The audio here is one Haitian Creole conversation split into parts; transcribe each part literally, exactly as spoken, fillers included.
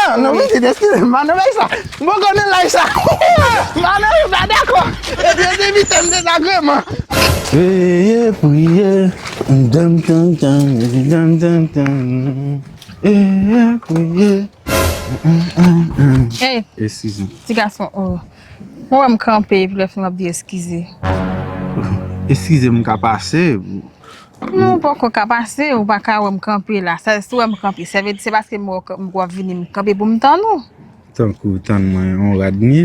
Ah, non, pitit, eskize m, pa nan bagay sa. M poko nan laj sa. Pa nan, m pa dakò. Epi, epi, epi, m te dakò, man. Veye priye. Dam, dam, dam, dam, dam, dam. Veye priye. Hey, eskize m. Ti gason, oh. Mwen wè m kanpe, epi lè fin w ap di eskize. Eskize m, ka pase. Non, ou poko ka pase, ou pa ka wè m kanpe la. Sa, si w wè m kanpe, sa vle di se paske m wè w, m wè w ap vini m kanpe pou m tann ou. Tankou tann mwen, yon rad m ye?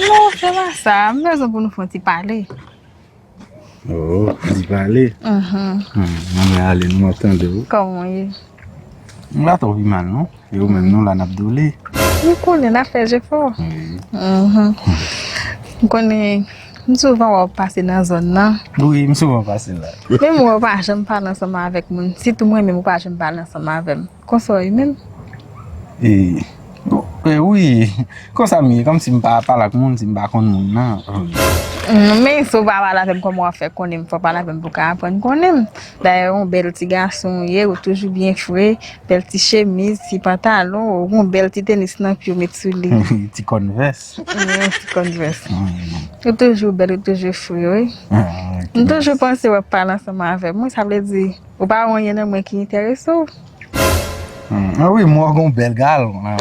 Non, se pa sa. M bezwen pou nou fè yon ti pale. Oh, di pale. Mhm. Hmm, anben ale, nou ap tande w. Kòman w ye? M pa twò pi mal, non. E ou menm, nou la n ap doule. M konnen n ap fè jefò. Wi. Mhm. M konnen, m souvan wè w pase nan zòn nan. Wi, m souvan pase la. Menm wè w pa janm pale ansanm avèk moun. Sitou mwen menm, ou pa janm pale ansanm avè m. Konsa w ye menm? E, e, wi, konsa m ye, kòmsi m pa pale ak moun, si m pa konn moun nan. Mm, men si w pa pale avè m, kòman w ap fè konnen m? Fò w pale avè m pou w ka aprann konnen m. Dayè, yon bèl ti gason w ye, ou toujou byen fre, bèl ti chemiz, ti pantalon, ou yon bèl ti tenis nan pye w met sou li. Ti Converse. Mm, ti Converse. Mm. Ou toujou bèl, ou toujou fre, wi. Ah, ok. M toujou panse w ap pale ansanm avè m, wi, sa vle di, ou pa wè anyen nan mwen ki enterese w. Hmm, ah wi, m wè w gon bèl galon la.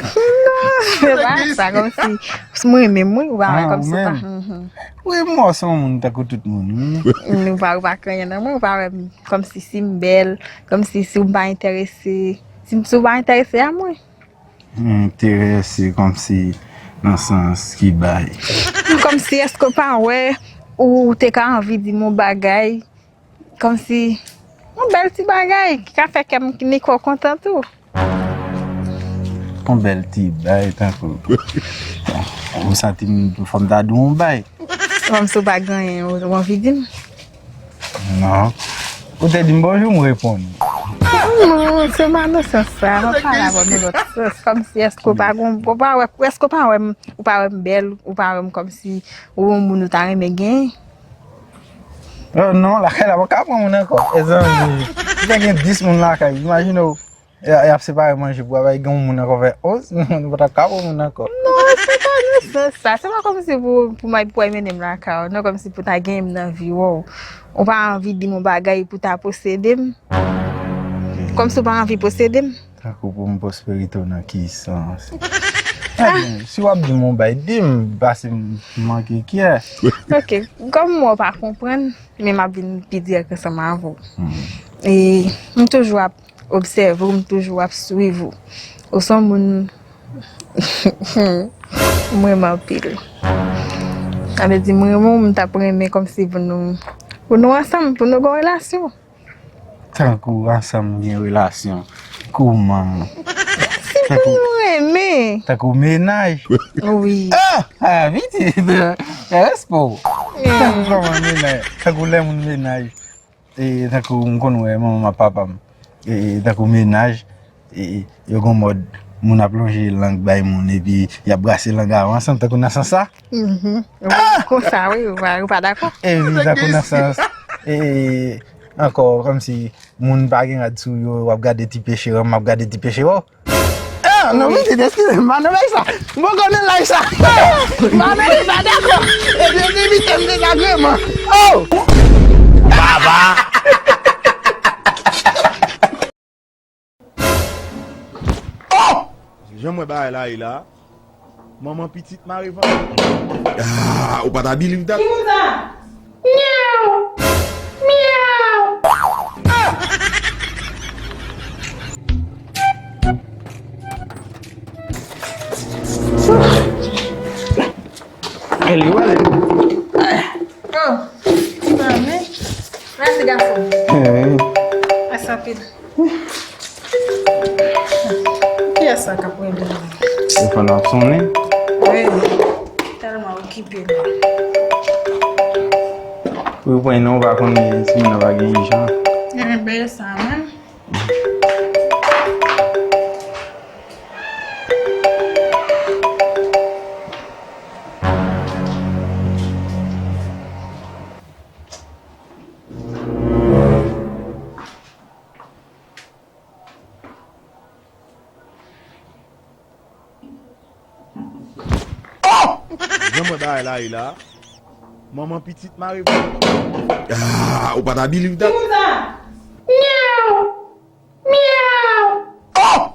Non, se pa sa, kòmsi, si mwen menm, wi, ou pa wè kòmsi pa. Mhm. Wi, m wè w se yon moun tankou tout moun, wi. Ou pa, ou pa gen anyen nan mwen, ou pa wè m kòmsi si m bèl, kòmsi si w pa enterese, si, si w pa enterese a mwen. M enterese kòmsi nan sans ki bay. Kòmsi èske w pa wè ou te ka anvi di m yon bagay? Kòmsi, yon bèl ti bagay ki ka fè kè m ni kò kontan tou. Yon bèl ti bay, tankou. M santi m, fò m ta di w yon bay. Kòmsi w pa gen anyen, ou, ou anvi di m? Non. Ou te di m bonjou, m reponn. Non, se pa nan sans sa. M ap pale avè w nan lòt sans. Kòmsi, èske w pa gon, ou pa wè, èske w pa wè m, ou pa wè m bèl, ou pa wè m kòmsi ou yon moun ou ta renmen gen? Oh, non, lakay la pa ka pran moun ankò. E zanmi, si te gen dis moun lakay, imajine w, y a, y ap separe manje pou w bay gen yon moun ankò fè onz, nou pa t ap ka pran moun ankò. Non, se pa nan sans sa. Se pa kòmsi pou, pou may, pou w mennen m lakay ou. Non, kòmsi pou ta gen m nan vi w. Ou pa anvi di m yon bagay pou ta posede m. Kòmsi w pa anvi posede m. Tankou pou m pwospere w nan ki sans? Ebyen, si w ap di m yon bay, di m, pase m manke kyè. Ok, kòm mwen w pa konprann, men m ap vin pi dirèk ansanm avè w. Hmm. E m toujou ap obsève w, m toujou ap swiv ou. Ou se yon moun m renmen anpil. Sa vle di m renmen w, m t ap renmen kòmsi pou nou, pou nou ansanm, pou nou gen yon relasyon. Tankou ansanm gen relasyon. Kouman? Se pou nou renmen. Tankou mennaj. Wi. Ah! Ah, pitit. Respè w. Tankou kòman mennaj? Tankou lè moun mennaj. E tankou m konn wè manman m ak papa m. E tankou mennaj. E yo gon mòd moun ap lonje lang bay moun epi y ap brase lang yo ansanm tankou nan sans sa. Mhm. Konsa, wi, ou pa, ou pa dakò? E wi, tankou nan sans. E ankò, kòmsi moun pa gen rad sou yo, w ap gade ti peche, m ap gade ti peche, oh. Ah, non, pitit, eskize m, pa nan laj sa. M poko nan laj sa. Pa nan laj sa, dakò. Epi, epi, epi, m te dakò, man. Oh! Baba! Oh! Jan m wè bagay la ye la, manman pitit mare vant. Ah, ou pa ta believe that? Ki moun sa? Myaw! Myaw! Eli, wale. Oh, ti manmi. Mèsi, gason. Eh. Mèsi anpil. Kiyès sa k ap rele la? Telefòn nan ap sonnen. Wi. Tèlman okipe la. Wi, pwen non, ou pa konnen timoun nan pa gen ijan. Enben, sa menm. Jan mwen bagay la ye la. Manman pitit mare pou. Ah, ou pa ta believe that? Ki moun sa? Myaw! Myaw! Oh!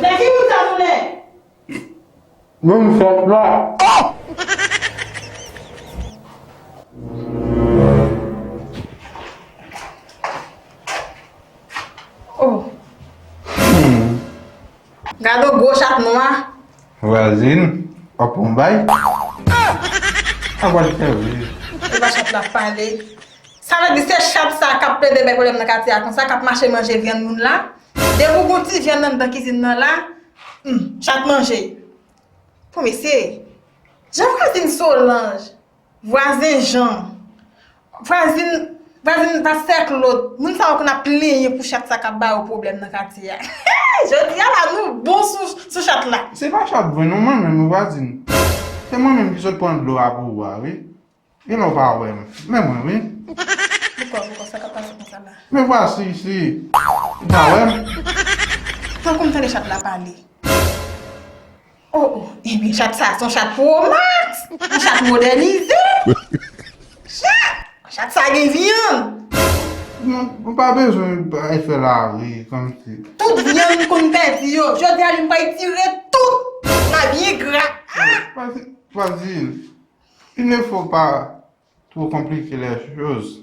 Nan ki moun sa nou lè? Menm chat la. Oh. Gade yon gwo chat nwa. Vwazin, w ap pran bay? A pral fè wi. E pa chat la pale. Sa vle di se chat sa k ap plede bay pwoblèm nan katye a konsa, k ap mache manje vyann moun la. Depi w gon ti vyann anndan kizin nan la, hmm, chat manje. Pou mesye, jan vwazin Solanj, vwazen Jan, vwazin, vwazen pastè Claude, moun sa yo konn ap plenyen pou chat sa k ap ba yo pwoblèm nan katye a. Jodi a la, nou bon sou, sou chat la. Se pa chat vre non, mwen menm wi vwazin. Se mwen menm ki sot pran dlo a pou ou a wi. Gen lè w pa wè m. Men mwen wi. Poukò, poukò, sa k ap pase konsa la? Men vwasi isi. Ou pa wè m? Tankou m tande chat la pale. Oh, oh, ebyen chat sa, se yon chat Pro Max, yon chat modènize. Chat, chat sa gen vyann. Non, ou pa bezwen bay fè lari, kòmsi. Tout vyann m konn pèdi yo. Jodi a, li m pral tire tout. La byen gra. Ah! Vwazin, vwazin, il ne faut pas trop compliquer les choses.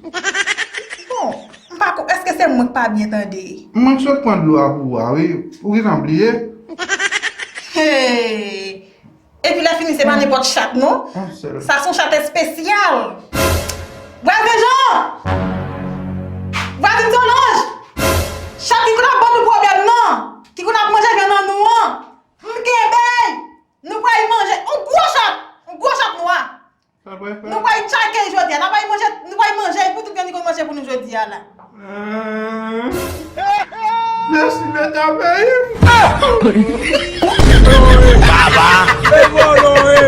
Bon, m pa ko-, èske se mwen k pa byen tande? Mwen k sot pran dlo a pou ou a, wi. Ou gentan bliye? Hey! Epi lè fini, se pa nenpòt chat, non. Sa se yon chat espesyal. Vwazin Jan! Vwazin Solanj! Chat ki konn ap ban nou pwoblèm nan! Ki konn ap manje vyann nan nou an! M kenbe l! Nou pral manje yon gwo chat! Yon gwo chat nwa! Sa pral fè? Nou pral tchake l jodi a. N ap al manje, nou pral manje pou tout vyann li konn manje pou nou jodi a la. Euh. Mèsi Leta peyi m. Baba. Se vòlò ye.